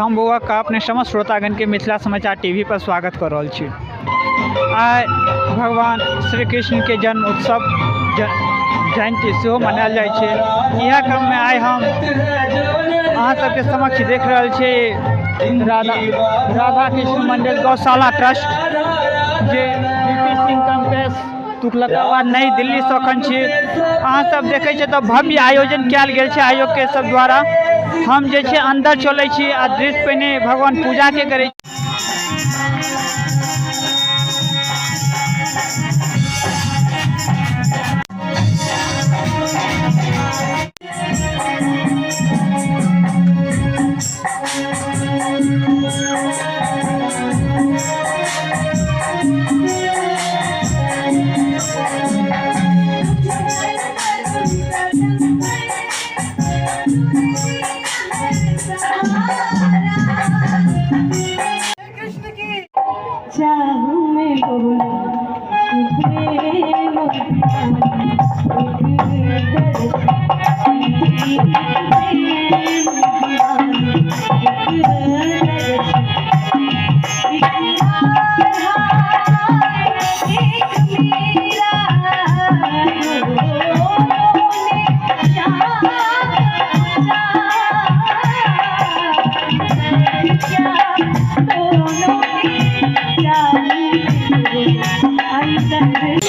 हम बौआ का अपने समस्त श्रोतागणके मिथिला समाचार टीवी पर स्वागत कऽ रहल छी। आइ भगवान श्री कृष्णके जन्म उत्सव जयन्ती सेहो मनायल जाइ छै। इएह क्रममे आइ हम अहाँ सबके समक्ष देख रहल छी राधा राधा कृष्ण मंदिर गौशाला ट्रस्ट जे बी पी सिंह कैंपस तुगलकाबाद नई दिल्लीसँ एखन छी। अहाँ सब देखै छियै तऽ भव्य आयोजन कयल गेल छै आयोगके सब द्वारा। हम जे छै अन्दर चलै छी आ दृश्य पहिने भगवान पूजाके करै छी। चाहूं मैं बोलूं प्रेम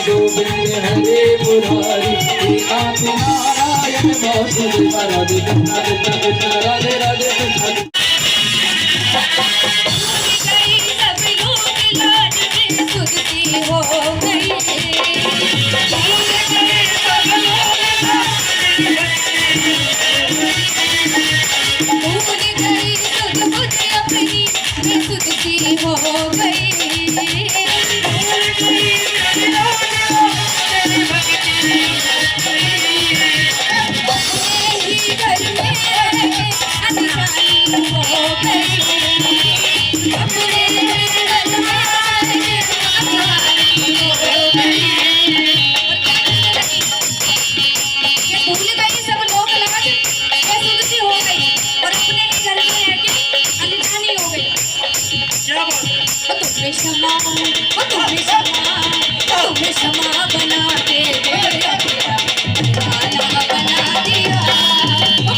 गोविंद हरे मुरारी, नाथ नारायण वासुदेव, राधे कृष्ण कृष्ण कृष्ण राधे राधे कृष्ण। गई सब लोग लाज में सुधती हो गई, भूल गए सब लोग, भूल गई सुध बुध अपनी मैं सुधती हो गई। भूल गई अपने ही घर में रह के अनजानी हो गई, अपने ही घर में रह के अनजानी हो गई। और क्या कहने लगी कि भूल गई सब लोक लाज मैं सुधती हो गई और अपने ही घर में रह के अनजानी हो गई। ओ तुम्हें क्षमा, ओ तुम्हें क्षमा, तुम्हें क्षमा बना के मेरा दीवाना बना दिया, ओ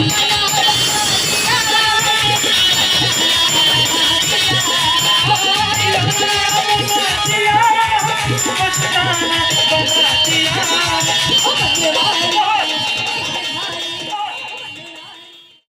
दीवाना